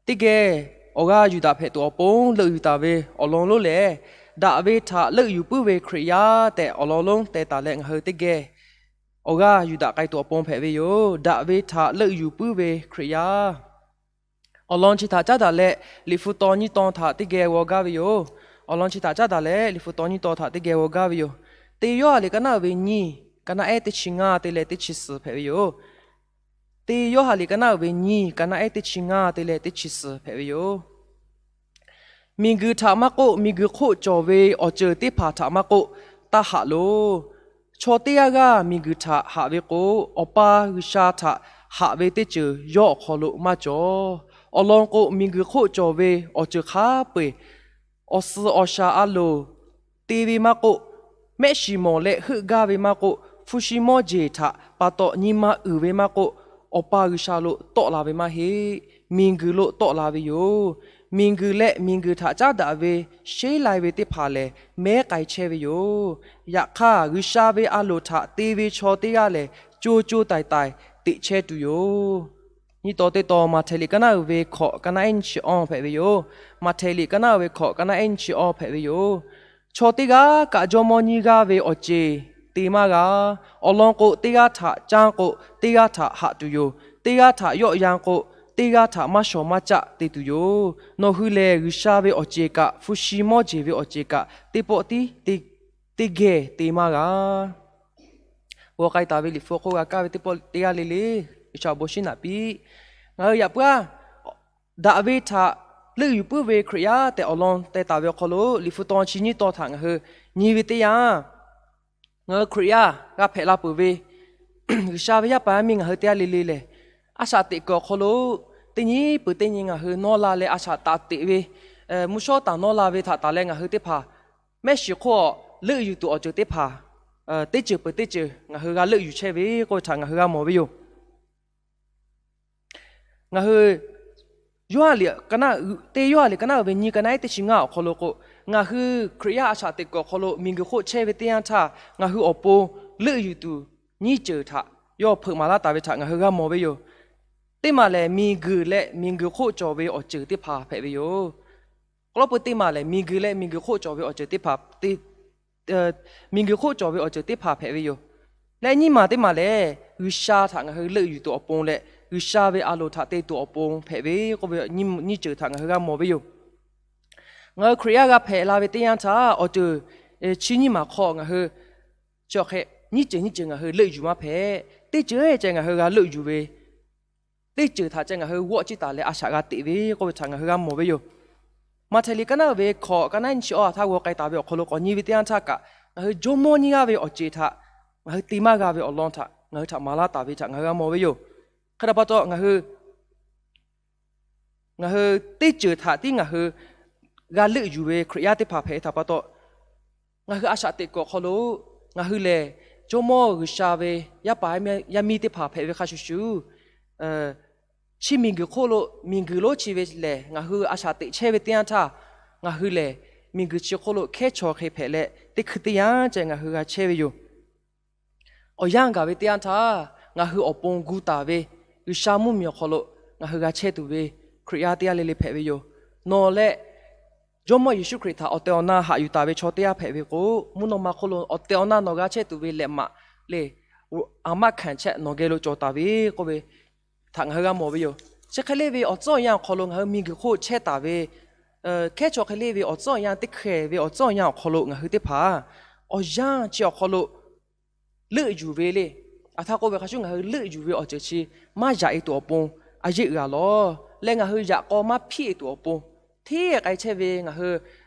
Teˇ geh awˬ g'aˇ yuˬ daꞈ hpehꞈ tuˬ awˬ pon leuˆ yuˬ taˍ ve awˬ lawn lonˉ lehˬ, daꞈ ve htaꞈ leuˆ yuˬ puiˉ ve Hkriꞈ yaˇ tehꞈ awˬ lawn lonˉ teh taˍ leh, ngaˬ hui teˇ geh awˬ g'aˇ yuˬ daꞈ k'ai tuˬ awˬ pon hpehꞈ ve yoˬ. Daꞈ ve htaꞈ leuˆ yuˬ puiˉ ve Hkriꞈ yaˇ. Awˬ lawn chi htaꞈ caˉ daꞈ leh, Liꞈ hpu taw nyiˇ taw htaꞈ teˇ geh g'aw gaˇ ve yoˬ. Awˬ lawn chi htaꞈ caˉ daꞈ leh, Liꞈ hpu taw nyiˇ taw htaꞈ teˇ geh g'aw gaˇ ve yoˬ. Teˇ Yoˇhanˬ liꞈ ka naˆ uiˍ ve nyiˇ, ka naˆ ehˉ teˇ chi ngaˇ te leh teˇ chi suhˍ hpehꞈ ve yoˬ. Teˇ Yoˇhanˬ liꞈ ka naˆ uiˍ ve nyiˇ, ka naˆ ehˉ teˇ chi ngaˇ te leh teˇ chi suhˍ hpehꞈ ve yoˬ. Miˬguiˬ htaꞈ maˇ k'oˆ, miˬguiˬ hk'oˆ cawˬ ve awˬ ceuˬ teˇ hpaˍ htaꞈ maˇ k'oˆ, taˇ haꞈ loˬ. Chaw teˇ g'aˇ g'aˇ miˬguiˬ htaꞈ haꞈ ve k'o, Awˬ pa G'uiˬsha htaꞈ haꞈ ve teˇ ceuˬ yawˇ awˬ hk'aw lo maˇ cawˬ. Awˬ lawn k'o, miˬguiˬ hk'oˆ cawˬ ve awˬ ceuˬ hk'a peu-eˬ, awˬ suhˍ awˬ shaˍ a loˍ, te ve maˇ k'oˆ, mehˆ shiˍ mawˬ leh heuˆ gaˇ ve maˇ k'oˆ, hpu shi mawˇ jeˬ htaꞈ pa taw nyi ma uiˍ ve maˇ k'oˆ, Awˬ pa G'uiˬsha lo tawˆ la ve maˇ heˆ. Miˬguiˬ lo tawˆ la ve yoˬ. Miˬguiˬ leh miˬguiˬ htaꞈ caˉ daꞈ ve sheˉ lai ve teˇ hpaˍ lehˬ, mehˉ k'ai chehˇ ve yoˬ. Yaꞈ hk'aˇ, G'uiˬsha ve a loˍ htaꞈ te ve chaw teˇ g'aˇ lehˬ, co co taiˍ taiˍ teꞈ chehˇ tuˬ yoˬ. Nyiˇ taw teˇ taw, Maꞈhtehˍ liꞈ ka naˆ uiˍ ve hkawꞈ, ka naˆ ehˉ nyiˇ chi awˇ hpehꞈ ve yoˬ. Maꞈhtehˍ liꞈ ka naˆ uiˍ ve hkawꞈ, ka naˆ ehˉ nyiˇ chi awˇ hpehꞈ ve yoˬ. Chaw teˇ g'aˇ kaꞈ jawˇmawˇ nyiˇ g'aˇ ve awˬ ceˬ te maˇ g'a. Awˬ lawn k'o, teˇ g'aˇ htaꞈ canˇ k'o, teˇ g'aˇ htaꞈ haꞈ tuˬ yoˬ. Teˇ g'aˇ htaꞈ yawˆ yan k'o, teˇ g'aˇ htaꞈ maˇ shawˍ maˇ caˆ te tuˬ yoˬ. Nawˬ hui lehˬ, G'uiˬsha ve awˬ ceˬ kaꞈ, hpu shi mawˇ jeˬ ve awˬ ceˬ kaꞈ, teˇ pawˆ tiˉ teˇ geh te maˇ g'a. G'aw k'ai taˍ ve Liꞈ hpu awˬ hk'oˆ g'a kaˇ ve teˇ pawˆ teˇ g'aˇ le le, G'uiˬsha awˬ bon shinˉ naꞈ piˇ. Ngaˬ hui yaꞈ puiˉ-aˇ, daꞈ ve htaꞈ leuˆ yuˬ puiˉ ve Hkriꞈ yaˇ tehꞈ awˬ lawn teh taˍ ve awˬ hk'aw lo, Liꞈ hpu taw chi nyiˇ taw htaꞈ ngaˬ hui nyi ve teˇ yanˇ, ngaˬ hui Hkriꞈ yaˇ g'a hpehꞈ la peuˬ ve G'uiˬsha ve yaˇ paˍ yaˇ miˇ ngaˬ hui teˇ g'aˇ le le lehˬ, a shaꞈ teꞈ kuiˬ awˬ hk'aw lo teˇ nyi peuˬ teˇ nyi ngaˬ hui nawˇ la leh a shaꞈ taˍ teꞈ ve, mvuhˇ shawˉ taˍ nawˇ la ve htaꞈ taˍ leh ngaˬ hui teˇ hpaˍ mehˆ shiˍ hk'oˆ leuˆ yuˬ tuˬ awˬ ceuˬ teˇ hpaˍ, teˇ ceuˬ peuˬ teˇ ceuˬ ngaˬ hui g'a leuˆ yuˬ chehˇ ve k'oˆ ve htaꞈ ngaˬ hui g'a mawˬ ve yoˬ. Ngaˬ hui Yoˇhanˬ liꞈ, teˇ Yoˇhanˬ liꞈ ka naˆ uiˍ ve nyiˇ, ka naˆ ehˉ teˇ chi ngaˇ awˬ hk'aw lo k'o, ngaˬ hui Hkriꞈ yaˇ a shaꞈ teꞈ kuiˬ awˬ hk'aw lo miˬguiˬ hk'oˆ chehˇ ve teˇ yanˇ htaˇ, ngaˬ hui awˬ pon leuˆ yuˬ tuˬ nyiˇ ceuˬ htaꞈ yawˇ hpeuꞈ maˍ laˇ taˍ ve htaꞈ ngaˬ hui g'a mawˬ ve yoˬ. Teˇ maˬ lehˬ, miˬguiˬ leh miˬguiˬ hk'oˆ cawˬ ve awˬ ceuˬ teˇ hpaˍ hpehꞈ ve yoˬ. K'aw lawˉ pui teˇ maˬ lehˬ, miˬguiˬ leh miˬguiˬ hk'oˆ cawˬ ve awˬ ceuˬ teˇ hpaˍ, miˬguiˬ hk'oˆ cawˬ ve awˬ ceuˬ teˇ hpaˍ hpehꞈ ve yoˬ. Leh nyiˇ maˬ teˇ maˬ lehˬ, G'uiˬsha htaꞈ ngaˬ hui leuˆ yuˬ tuˬ awˬ pon leh G'uiˬsha ve a loˍ htaꞈ te tuˬ awˬ pon hpehꞈ ve k'oˆ ve nyiˇ ceuˬ htaꞈ ngaˬ hui g'a mawˬ ve yoˬ. Ngaˬ hui Hkriꞈ yaˇ g'a hpehꞈ la ve teˇ yanˇ htaˇ, awˬ ceuˬ chi nyiˇ maˬ hk'aw ngaˬ hui chi awˬ hk'e nyiˇ ceuˬ nyiˇ ceuˬ ngaˬ hui leuˆ yuˬ maˇ hpehꞈ. Teˇ ceuˬ ceh ngaˬ hui g'a leuˆ yuˬ ve, teˇ ceuˬ htaꞈ ceh ngaˬ hui g'awˆ ciˇ taˍ leh a shaꞈ g'a teꞈ ve k'oˆ ve htaꞈ ngaˬ hui g'a mawˬ ve yoˬ. Maꞈhtehˍ liꞈ ka naˆ uiˍ ve hkawꞈ, ka naˆ ehˉ nyiˇ chi awˇ htaˇ g'aw k'ai taˍ ve awˬ hk'aw lo k'awꞈ nyi ve teˇ yanˇ htaˇ kaꞈ, ngaˬ hui jawˇmawˇ nyiˇ g'aˇ ve awˬ ceˬ htaꞈ ngaˬ hui te maˇ g'a ve awˬ lawn htaꞈ ngaˬ hui htaꞈ maˍ laˇ taˍ ve htaꞈ ngaˬ hui g'a mawˬ ve yoˬ. Hk'e htaꞈ pa taw, ngaˬ hui ngaˬ hui teˇ ceuˬ htaꞈ tiˉ ngaˬ hui g'a leuˆ yuˬ ve Hkriꞈ yaˇ teˇ hpaˍ hpehꞈ ve htaꞈ pa taw, ngaˬ hui a shaꞈ teꞈ kuiˬ awˬ hk'aw lo ngaˬ hui lehˬ, Jawˇmawˇ G'uiˬsha ve yaˇ paˍ yaˇ miˇ teˇ hpaˍ hpehꞈ ve hk'a shuˍ shuˍ, chi miˬguiˬ hk'oˆ lo miˬguiˬ lonˉ chi ve lehˬ, ngaˬ hui a shaꞈ teꞈ chehˇ ve teˇ yanˇ htaˇ, ngaˬ hui lehˬ miˬguiˬ chi hk'oˆ lo hkehˉ chaw hk'e hpehꞈ leh, teˇ hkui teˇ yanˇ ceh ngaˬ hui g'a chehˇ ve yoˬ. Awˬ yanˇ gaˬ ve teˇ yanˇ htaˇ, ngaˬ hui awˬ pon gu taˍ ve G'uiˬsha mvuhˇmiˬ awˬ hk'aw lo ngaˬ hui g'a chehˇ tuˬ ve Hkriꞈ yaˇ teˇ g'aˇ le le hpehꞈ ve yoˬ. Nawˬ leh Jawˇmawˇ Yeˍsuˆ Hkriꞈ htaꞈ awˬ tehˬ awˬ na haꞈ yuˬ taˍ ve chaw teˇ g'aˇ hpehꞈ ve k'o, mvuhˇ naw ma hk'oˆ lo awˬ tehˬ awˬ na nawˬ g'a chehˇ tuˬ ve lehˬ maꞈ le, aˬ maˇ hkanˍ chehˇ nawˬ geh lo cawˬ taˍ ve k'oˆ ve htaꞈ ngaˬ hui g'a mawˬ ve yoˬ. Chi hk'e le ve awˬ tcuhˉ awˬ yanˇ awˬ hk'aw lo ngaˬ hui miˬguiˬ hk'oˆ chehˇ taˍ ve hkehˉ chaw hk'e le ve awˬ tcuhˉ awˬ yanˇ teˇ hkeh ve awˬ tcuhˉ awˬ yanˇ awˬ hk'aw lo ngaˬ hui teˇ hpaˍ awˬ yanˇ chi awˬ hk'aw lo leuˆ yuˬ ve le. Aˬ htaˇ k'oˆ ve hk'a shuˍ ngaˬ hui leuˆ yuˬ ve awˬ ceuˬ chi maˇ yaꞈ e tuˬ awˬ pon a yeˆ g'a lawˬ leh, ngaˬ hui yaꞈ k'aw maˇ hpiˆ e tuˬ awˬ pon, hteˇ k'ai chehˇ ve ngaˬ hui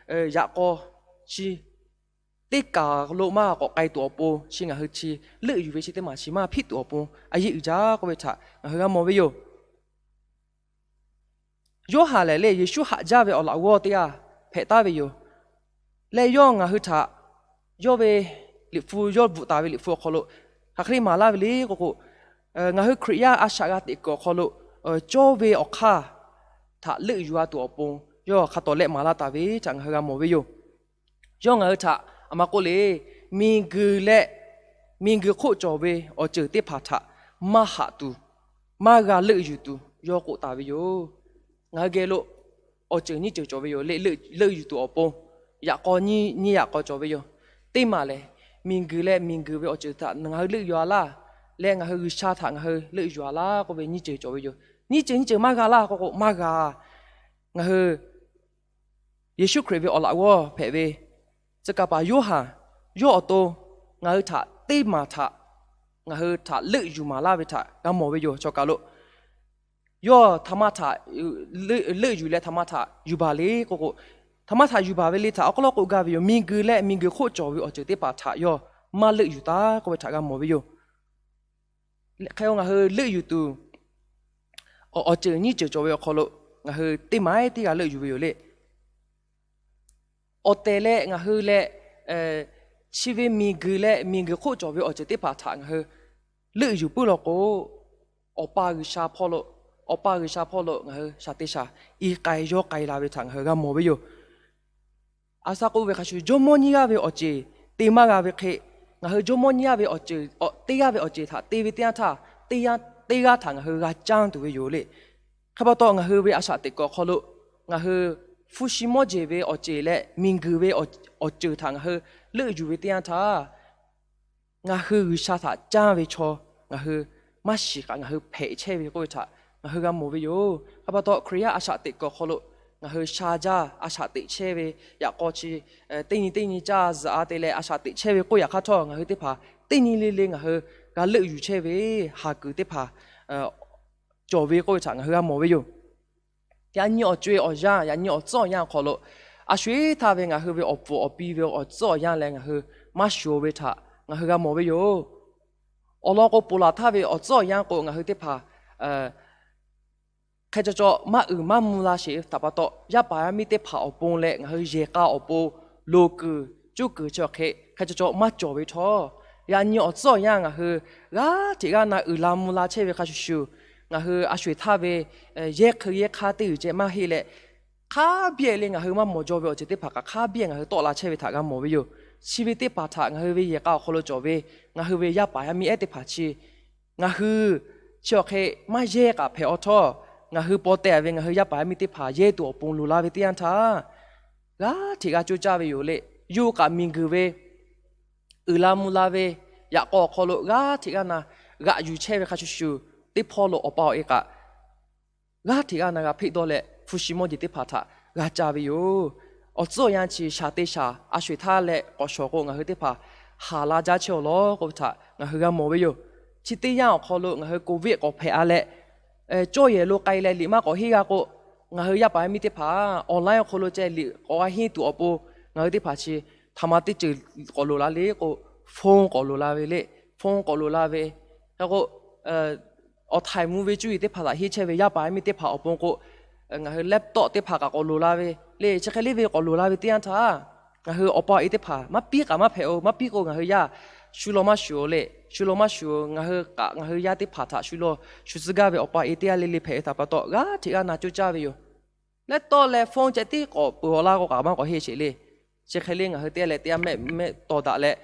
yaꞈ k'aw chi teˇ kaˬ lo maˇ k'awꞈ k'ai tuˬ awˬ pon chi ngaˬ hui chi leuˆ yuˬ ve chi teˇ maˬ chi maˇ hpiˆ tuˬ awˬ pon a yeˆ uiˍ jaˇ k'oˆ ve htaꞈ ngaˬ hui g'a mawˬ ve yoˬ. Yoˇhanˬ lehˬ le, Yeˍsuˆ haꞈ jaˇ ve awˬ laꞈ g'awˇ teˇ g'aˇ hpehꞈ taˍ ve yoˬ. Leh yawˇ ngaˬ hui htaꞈ yawˇ ve liꞈ hpu, yawˇ bvuhꞈ taˍ ve liꞈ hpu awˬ hk'aw lo hk'aˬ hk'e le maˍ laˇ ve le k'oˆ k'o, ngaˬ hui Hkriꞈ yaˇ a shaꞈ g'a teꞈ kuiˬ awˬ hk'aw lo cawˇ ve awˬ hk'aˇ htaꞈ leuˆ yuˬ a tuˬ awˬ pon yawˇ hk'a tawˍ leh maˍ laˇ taˍ ve htaꞈ ngaˬ hui g'a mawˬ ve yoˬ. Yawˇ ngaˬ hui htaꞈ aˬ ma k'oˆ le, miˬguiˬ leh miˬguiˬ hk'oˆ cawˬ ve awˬ ceuˬ teˇ hpaˍ htaꞈ maˇ haꞈ tuˬ, maˇ g'a leuˆ yuˬ tuˬ yawˇ k'oˆ taˍ ve yoˬ. ngaˬ hui geh lo awˬ ceuˬ nyiˇ ceuˬ cawˬ ve yoˬ le. Leuˆ yuˬ tuˬ awˬ pon yaꞈ k'aw nyiˇ yaꞈ k'aw cawˬ ve yoˬ. Teˇ maˬ lehˬ, miˬguiˬ leh miˬguiˬ ve awˬ ceuˬ htaꞈ ngaˬ hui leuˆ yuˬ a laˇ leh, ngaˬ hui G'uiˬsha htaꞈ ngaˬ hui leuˆ yuˬ a laˇ k'oˆ ve nyiˇ ceuˬ cawˬ ve yoˬ. Nyiˇ ceuˬ nyiˇ ceuˬ maˇ g'a laˇ k'oˆ k'o maˇ g'a. Ngaˬ hui Yeˍsuˆ Hkriꞈ ve awˬ laꞈ g'awˇ hpehꞈ ve tcuh kaˍ paˍ Yoˇhanˬ, yawˇ awˬ to ngaˬ hui htaꞈ teˇ maˬ htaꞈ ngaˬ hui htaꞈ leuˆ yuˬ maˍ laˇ ve htaꞈ g'a mawˬ ve yoˬ. Chaw kaˬ lo yawˇ htaꞈ ma htaꞈ leuˆ yuˬ leh htaꞈ ma htaꞈ yuˬ baˬ le k'oˆ k'o, htaꞈ ma htaꞈ yuˬ baˬ ve le htaꞈ awˬ hk'aw lo k'oˆ gaˇ ve yoˬ. Miˬguiˬ leh miˬguiˬ hk'oˆ cawˬ ve awˬ ceuˬ teˇ hpaˍ htaꞈ yawˇ maˇ leuˆ yuˬ taˍ k'oˆ ve htaꞈ g'a mawˬ ve yoˬ. Hk'e-o, ngaˬ hui leuˆ yuˬ tuˬ awˬ ceuˬ nyiˇ ceuˬ cawˬ ve awˬ hk'aw lo ngaˬ hui teˇ maˬ teˇ g'a leuˆ yuˬ ve yoˬ le. Awˬ tehˬ leh ngaˬ hui leh chi ve miˬguiˬ leh miˬguiˬ hk'oˆ cawˬ ve awˬ ceuˬ teˇ hpaˍ htaꞈ ngaˬ hui leuˆ yuˬ puiˉ law k'o, Awˬ pa G'uiˬsha hpawˇ lo, Awˬ pa G'uiˬsha hpawˇ lo ngaˬ hui shaˍ te shaˍ i k'ai yawˇ k'ai la ve htaꞈ ngaˬ hui g'a mawˬ ve yoˬ. A shu k'oˆ ve hk'a shuˍ, jawˇmawˇ nyiˇ g'aˇ ve awˬ ceˬ te maˇ g'a ve hk'e, ngaˬ hui jawˇmawˇ nyiˇ g'aˇ ve awˬ ceˬ, teˇ g'aˇ ve awˬ ceˬ htaꞈ te ve teˇ yanˇ htaˇ, teˇ g'aˇ htaꞈ ngaˬ hui g'a caˇ tuˬ ve yoˬ le. Hk'e pa taw, ngaˬ hui ve a shaꞈ teꞈ kuiˬ awˬ hk'aw lo ngaˬ hui hpu shi mawˇ jeˬ ve awˬ ceˬ leh miˬguiˬ ve awˬ ceuˬ htaꞈ ngaˬ hui leuˆ yuˬ ve teˇ yanˇ htaˇ, ngaˬ hui G'uiˬsha htaꞈ caˇ ve chaw ngaˬ hui maˇ shiˍ kaꞈ ngaˬ hui hpehꞈ chehˇ ve k'oˆ ve htaꞈ ngaˬ hui g'a mawˬ ve yoˬ. Hk'e pa taw, Hkriꞈ yaˇ a shaꞈ teꞈ kuiˬ awˬ hk'aw lo ngaˬ hui sha jaˇ a shaꞈ teꞈ chehˇ ve, yaꞈ k'aw chi teˇ nyi teˇ nyi caˇ zuhꞈ a te leh a shaꞈ teꞈ chehˇ ve k'oˆ yaꞈ hk'aˇ htawˇ, ngaˬ hui teˇ hpaˍ teˇ nyi le le ngaˬ hui g'a leuˆ yuˬ chehˇ ve haˍ kuiˬ teˇ hpaˍ cawˬ ve k'oˆ ve htaꞈ ngaˬ hui g'a mawˬ ve yoˬ. Yaꞈ nyi awˬ co-e awˬ yanˇ, yaꞈ nyi awˬ tcuhˉ awˬ yanˇ awˬ hk'aw lo a sho-eˬ htaˇ ve ngaˬ hui ve awˬ pfuhˍ awˬ pi ve awˬ tcuhˉ awˬ yanˇ leh ngaˬ hui maˇ shuˍ ve htaꞈ ngaˬ hui g'a mawˬ ve yoˬ. Awˬ lawn k'o, ponˬ laˬ htaˇ ve awˬ tcuhˉ awˬ yanˇ k'o, ngaˬ hui teˇ hpaˍ hk'e caw caw maˇ uiˍ maˇ mvuh la sheˍ ve htaꞈ pa taw, yaˇ paˍ yaˇ miˇ teˇ hpaˍ awˬ pon leh ngaˬ hui yehˬ k'a awˬ pon loˍ kuiˬ cuˇ kuiˬ chi awˬ hk'e hk'e caw caw maˇ cawˬ ve htawˇ, yaꞈ nyi awˬ tcuhˉ awˬ yanˇ ngaˬ hui g'aˇ hteꞈ g'aˇ na uiˍ la mvuh la chehˇ ve hk'a shuˍ shuˍ, ngaˬ hui a sho-eˬ htaˇ ve yehˇ hk'eun yehˇ hk'aˇ teˇ g'uiˬ ceh maˇ heˆ leh, hk'a biˇ leh ngaˬ hui maˇ mawˬ jaw ve awˬ ceuˬ teˇ hpaˍ kaꞈ hk'a biˇ ngaˬ hui tawˆ la chehˇ ve htaꞈ g'a mawˬ ve yoˬ. Chi ve teˇ hpaˍ htaꞈ ngaˬ hui ve yehˬ k'a awˬ hk'aw lo cawˬ ve ngaˬ hui ve yaˇ paˍ yaˇ miˇ ehˉ teˇ hpaˍ chi ngaˬ hui chi awˬ hk'e maˇ yehˇ kaꞈ hpehꞈ-aw htawˇ, ngaˬ hui paw teh ve ngaˬ hui yaˇ paˍ yaˇ miˇ teˇ hpaˍ yehˇ tuˬ awˬ pon loˍ la ve teˇ yanˇ htaˇ, g'aˇ hteꞈ g'a coˇ caˇ ve yoˬ le. Yawˇ kaꞈ miˬguiˬ ve uiˍ la mvuh la ve yaꞈ k'aw awˬ hk'aw lo g'aˇ hteꞈ g'aˇ na g'aꞈ yuˬ chehˇ ve hk'a shuˍ shuˍ, teˇ hpawˇ lo awˬ pa awˬ e kaꞈ g'aˇ hteꞈ g'aˇ na g'a hpeˆ dawˇ leh, hpu shi mawˇ jeˬ teˇ hpaˍ htaꞈ g'a caˇ ve yoˬ. Awˬ tcuhˉ awˬ yanˇ chi shaˍ te shaˍ a sho-eˬ htaˇ leh k'awꞈ shawˍ k'o, ngaˬ hui teˇ hpaˍ haˍ la jaˇ chehˇ-aw law k'oˆ ve htaꞈ ngaˬ hui g'a mawˬ ve yoˬ. Chi teˇ yanˇ awˬ hk'aw lo ngaˬ hui covid k'awꞈ hpehꞈ a leh, cawˇ yehˬ lo k'ai leh liꞈ maˇ k'awꞈ henˇ g'a k'o, ngaˬ hui yaˇ paˍ yaˇ miˇ teˇ hpaˍ online awˬ hk'aw lo ceh liꞈ k'awꞈ g'a henˇ tuˬ awˬ pon, ngaˬ hui teˇ hpaˍ chi htaꞈ ma teˇ ceuˬ k'awꞈ loˍ la le k'o, phone k'awꞈ loˍ la ve le. Phone k'awꞈ loˍ la ve hk'e k'o, awˬ htaiˍ mvuh ve cuˇ yiˍ teˇ hpaˍ htaꞈ henˇ chehˇ ve yaˇ paˍ yaˇ miˇ teˇ hpaˍ awˬ pon k'o, ngaˬ hui laptop teˇ hpaˍ kaꞈ k'awꞈ loˍ la ve le. Chi hk'e le ve k'awꞈ loˍ la ve teˇ yanˇ htaˇ, ngaˬ hui awˬ pa awˬ e teˇ hpaˍ maˇ piˇ kaꞈ maˇ hpehꞈ-o. Maˇ piˇ k'o, ngaˬ hui yaˇ shu law maˇ shuˍ-o le. Shu law maˇ shuˍ-o. Ngaˬ hui kaꞈ ngaˬ hui yaˇ teˇ hpaˍ htaꞈ shu law shu tcuh gaˇ ve awˬ pa awˬ e teˇ g'aˇ le le hpehꞈ ve htaꞈ pa taw, g'aˇ hteꞈ g'aˇ na coˇ caˇ ve yoˬ. Laptop leh phone ceh tiˉ k'awꞈ peuˬ-aw laˇ k'o kaꞈ maˇ k'awꞈ henˇ sheˍ le. Chi hk'e le ngaˬ hui teˇ g'aˇ leh teˇ g'aˇ mehˆ mehˆ taw daꞈ leh,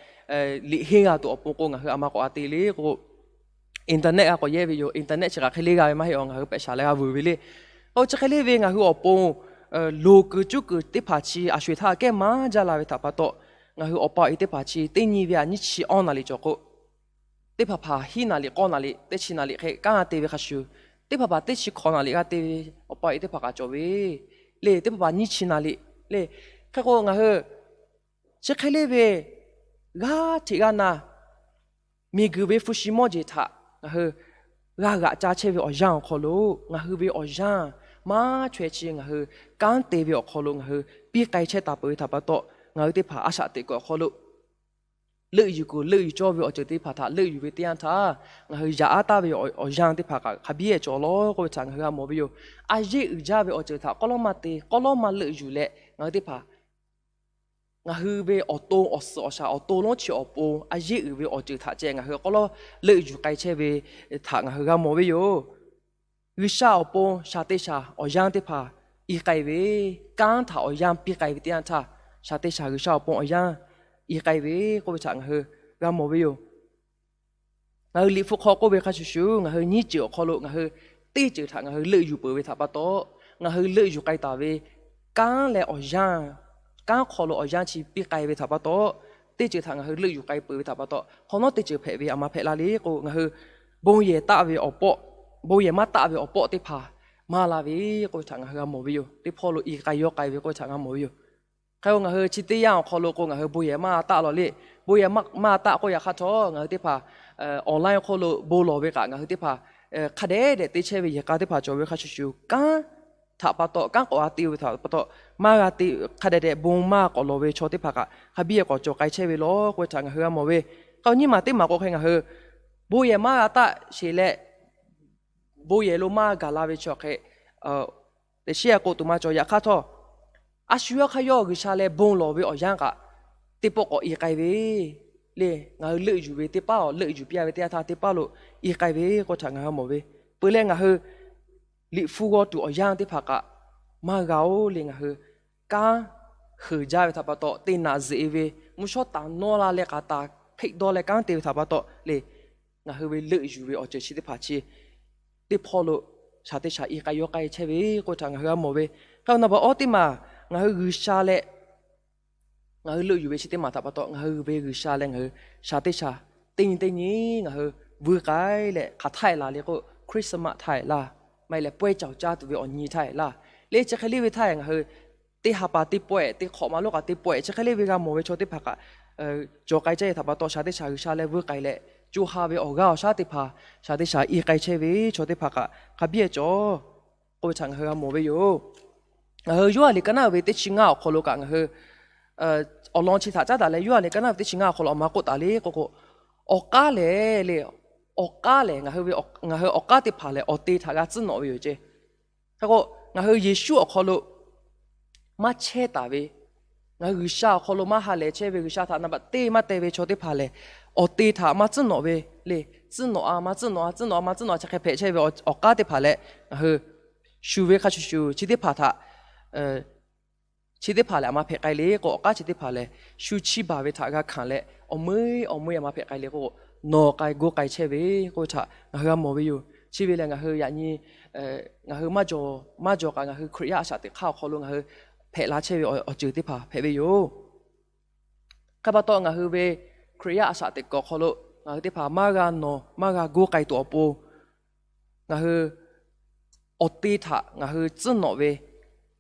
liꞈ henˇ g'a tuˬ awˬ pon k'o, ngaˬ hui a ma k'awꞈ a te le k'o, internet g'a k'awꞈ yehˇ ve yoˬ. Internet chi hk'aˬ hk'e le g'a ve maˇ heˆ-aw. Ngaˬ hui pehꞈ shaˍ leh g'a vuiˬ ve le. Chi hk'e le ve ngaˬ hui awˬ pon loˍ kuiˬ cuˇ kuiˬ teˇ hpaˍ chi a sho-eˬ htaˇ kehˉ maˇ jaˇ la ve htaꞈ pa taw, ngaˬ hui awˬ pa awˬ e teˇ hpaˍ chi teˇ nyi ve a nyiˇ chi awˇ naˍ riˍ cawˬ k'o, teˇ hpaˍ hpaˍ hiˉ naˍ riˍ k'awˇ naˍ riˍ teˇ chi naˍ riˍ hk'e kanˉ g'a te ve hk'a shuˍ, teˇ hpaˍ hpaˍ teˇ chi hkawꞈ naˍ riˍ g'a te ve awˬ pa awˬ e teˇ hpaˍ kaꞈ cawˬ ve le. Teˇ hpaˍ hpaˍ nyiˇ chi naˍ riˍ le. Hk'e k'o, ngaˬ hui chi hk'e le ve g'aˇ hteꞈ g'aˇ na miˬguiˬ ve hpu shi mawˇ jeˬ htaꞈ ngaˬ hui g'a g'aꞈ ca chehˇ ve awˬ yanˇ awˬ hk'aw lo, ngaˬ hui ve awˬ yanˇ maˇ chaweh chi ngaˬ hui kanˉ te ve awˬ hk'aw lo ngaˬ hui piˇ k'ai chehˇ taˍ peuˬ ve htaꞈ pa taw, ngaˬ hui teˇ hpaˍ a shaꞈ teꞈ kuiˬ awˬ hk'aw lo leuˆ yuˬ kuiˬ leuˆ yuˬ cawˇ ve awˬ ceuˬ teˇ hpaˍ htaꞈ leuˆ yuˬ ve teˇ yanˇ htaˇ, ngaˬ hui yaꞈ aˉ taˍ ve awˬ yanˇ teˇ hpaˍ kaꞈ hk'a biˇ cawˬ law k'oˆ ve htaꞈ ngaˬ hui g'a mawˬ ve yoˬ. A yeˇ uiˍ jaˇ ve awˬ ceuˬ htaꞈ k'awˇ lawˉ maˇ te, k'awˇ lawˉ maˇ leuˆ yuˬ leh, ngaˬ hui teˇ hpaˍ ngaˬ hui ve awˬ to awˬ suhˍ awˬ shaˍ awˬ to lonˉ chi awˬ pon a yeˇ uiˍ ve awˬ ceuˬ htaꞈ ceh ngaˬ hui k'awˇ lawˉ leuˆ yuˬ k'ai chehˇ ve htaꞈ ngaˬ hui g'a mawˬ ve yoˬ. G'uiˬsha awˬ pon shaˍ te shaˍ awˬ yanˇ teˇ hpaˍ i k'ai ve, kanˉ htaꞈ awˬ yanˇ piˇ k'ai ve teˇ yanˇ htaˇ, shaˍ te shaˍ G'uiˬsha awˬ pon awˬ yanˇ i k'ai ve k'oˆ ve htaꞈ ngaˬ hui g'a mawˬ ve yoˬ. Ngaˬ hui liꞈ hpu hk'aw k'oˆ ve hk'a shuˍ shuˍ, ngaˬ hui nyiˇ ceuˬ awˬ hk'aw lo ngaˬ hui teˇ ceuˬ htaꞈ ngaˬ hui leuˆ yuˬ peuˬ ve htaꞈ pa taw, ngaˬ hui leuˆ yuˬ k'ai taˍ ve kanˉ leh awˬ yanˇ, kanˉ hk'aw lo awˬ yanˇ chi piˇ k'ai ve htaꞈ pa taw, teˇ ceuˬ htaꞈ ngaˬ hui leuˆ yuˬ k'ai peuˬ ve htaꞈ pa taw, hk'awꞈ nawˉ teˇ ceuˬ hpehꞈ ve aˬ ma hpehꞈ la le k'o, ngaˬ hui bon yehˬ taˆ ve awˬ pawˆ, bon yehˬ maˇ taˆ ve awˬ pawˆ teˇ hpaˍ maˇ la ve k'oˆ ve htaꞈ ngaˬ hui g'a mawˬ ve yoˬ. Teˇ hpawˇ lo i k'ai yawˇ k'ai ve k'oˆ ve htaꞈ g'a mawˬ ve yoˬ. Hk'e k'o, ngaˬ hui chi teˇ yanˇ awˬ hk'aw lo k'o, ngaˬ hui bon yehˬ maˇ taˆ lawˬ le. Bon yehˬ maˇ, maˇ taˆ k'oˆ yaꞈ hk'aˇ htawˇ, ngaˬ hui teˇ hpaˍ online hk'oˆ lo bon lawˬ ve kaꞈ, ngaˬ hui teˇ hpaˍ hk'a dehꞈ dehꞈ te chehˇ ve yehˬ k'a teˇ hpaˍ cawˬ ve hk'a shuˍ shuˍ, kanˉ htaꞈ pa taw, kanˉ k'awꞈ g'a te ve htaꞈ pa taw, maˇ g'a te, hk'a dehꞈ dehꞈ bon maˇ k'awꞈ lawˬ ve chaw teˇ hpaˍ kaꞈ hk'a biˇ k'awꞈ cawˬ k'ai chehˇ ve lawˬ k'oˆ ve htaꞈ ngaˬ hui g'a mawˬ ve. Hk'e k'o, nyiˇ maˬ teˇ maˬ k'o hk'e, ngaˬ hui bon yehˬ maˇ g'a taˆ sheˍ leh, bon yehˬ lo maˇ gaˬ la ve chaw hk'e, teꞈ shiˉ a k'o tuˬ maˇ cawˬ. Yaꞈ hk'aˇ htawˇ, a shu yawˇ hk'aˇ yawˇ G'uiˬsha leh bon lawˬ ve awˬ yanˇ kaꞈ, teˇ pawˆ k'awꞈ i k'ai ve le. Ngaˬ hui leuˆ yuˬ ve teˇ paˉ, awˬ leuˆ yuˬ piˇ a ve teˇ yanˇ htaˇ teˇ paˉ lo i k'ai ve k'oˆ ve htaꞈ ngaˬ hui g'a mawˬ ve. Peuˬ leh, ngaˬ hui liꞈ hpu g'aw tuˬ awˬ yanˇ teˇ hpaˍ kaꞈ maˇ g'a-oˬ le. Ngaˬ hui kanˉ heuˬ jaˇ ve htaꞈ pa taw, te naꞈ zeꞈ ve, mvuhˇ shawˉ taˍ nawˇ la leh k'aꞈ taˍ hpeˆ dawˇ leh kanˉ te ve htaꞈ pa taw le, ngaˬ hui ve leuˆ yuˬ ve awˬ ceuˬ chi teˇ hpaˍ chi teˇ hpawˇ lo shaˍ teˇ shaˍ i k'ai yawˇ k'ai chehˇ ve k'oˆ ve htaꞈ ngaˬ hui g'a mawˬ ve. Hk'e k'o, naˍ baꞈ awˇ teˇ maˬ, ngaˬ hui G'uiˬsha leh ngaˬ hui leuˆ yuˬ ve chi teˇ maˬ htaꞈ pa taw, ngaˬ hui ve G'uiˬsha leh ngaˬ hui shaˍ teˇ shaˍ teˇ nyi teˇ nyi ngaˬ hui vuiˇ k'ai leh, hk'aˬ htaˇ e laˬ le k'o, Christmas htaˇ e laˇ, maˇ heˆ leh pawehˇ cawˬ caˇ tuˬ ve awˬ nyi htaˇ e laˇ le, chi hk'e le ve htaˇ e ngaˬ hui teˇ ha pa teˇ pawehˇ, teˇ hk'awꞈ ma lonˉ k'a teˇ pawehˇ, chi hk'e le ve g'a mawˬ ve chaw teˇ hpaˍ kaꞈ cawˬ k'ai chehˇ ve htaꞈ pa taw, shaˍ teˇ shaˍ G'uiˬsha leh vuiˇ k'ai leh, co ha ve awˬ g'aˇ awˬ shaˉ teˇ hpaˍ shaˍ teˇ shaˍ i k'ai chehˇ ve chaw teˇ hpaˍ kaꞈ hk'a biˇ cawˬ k'oˆ ve htaꞈ ngaˬ hui g'a mawˬ ve yoˬ. Ngaˬ hui Yoˇhanˬ liꞈ ka naˉ uiˍ ve teˇ chi ngaˇ awˬ hk'aw lo kaꞈ ngaˬ hui awˬ lawn chi htaꞈ caˉ daꞈ leh, Yoˇhanˬ liꞈ ka naˉ uiˍ ve teˇ chi ngaˇ awˬ hk'aw lo aˬ ma k'oˆ taˍ le k'oˆ k'o, awˬ k'aˉ lehˬ le, awˬ k'aˉ lehˬ ngaˬ hui ve awˬ k'aˉ teˇ hpaˍ lehˬ awˬ te htaꞈ g'a tcuhˉ nawꞈ ve yoˬ ceˇ. Hk'e k'o, ngaˬ hui Yeˍsuˆ awˬ hk'aw lo maˇ chehˇ taˍ ve, ngaˬ hui G'uiˬsha awˬ hk'aw lo maˇ ha lehˬ chehˇ ve, G'uiˬsha htaꞈ naˍ baꞈ teˇ maˇ te ve chaw teˇ hpaˍ lehˬ, awˬ te htaꞈ maˇ tcuhˉ nawꞈ ve le. Tcuhˉ nawꞈ a maˇ tcuhˉ nawꞈ a, tcuhˉ nawꞈ a maˇ tcuhˉ nawꞈ a, chi hk'e hpehꞈ chehˇ ve awˬ k'aˉ teˇ hpaˍ leh, ngaˬ hui shuˍ ve hk'a shuˍ shuˍ chi teˇ hpaˍ htaꞈ chi teˇ hpaˍ lehˬ aˬ ma hpehꞈ k'ai le k'o, awˬ k'aˉ chi teˇ hpaˍ lehˬ shu chiˇ baˬ ve htaꞈ g'a hkanˍ leh, awˬ meuˇ awˬ meuˇ aˬ ma hpehꞈ k'ai le k'o, nawˬ k'ai goˇ k'ai chehˇ ve k'oˆ ve htaꞈ ngaˬ hui g'a mawˬ ve yoˬ. Chi ve lehˬ ngaˬ hui yaꞈ nyi ngaˬ hui maˇ jawˬ maˇ jawˬ kaꞈ ngaˬ hui Hkriꞈ yaˇ a shaꞈ teꞈ hk'aˇ awˬ hk'aw lo ngaˬ hui hpehꞈ la chehˇ ve awˬ ceuˬ teˇ hpaˍ hpehꞈ ve yoˬ. Hk'e pa taw, ngaˬ hui ve Hkriꞈ yaˇ a shaꞈ teꞈ kuiˬ awˬ hk'aw lo ngaˬ hui teˇ hpaˍ maˇ g'a nawˬ maˇ g'a goˇ k'ai tuˬ awˬ pon, ngaˬ hui awˬ te htaꞈ ngaˬ hui tcuhˉ nawꞈ ve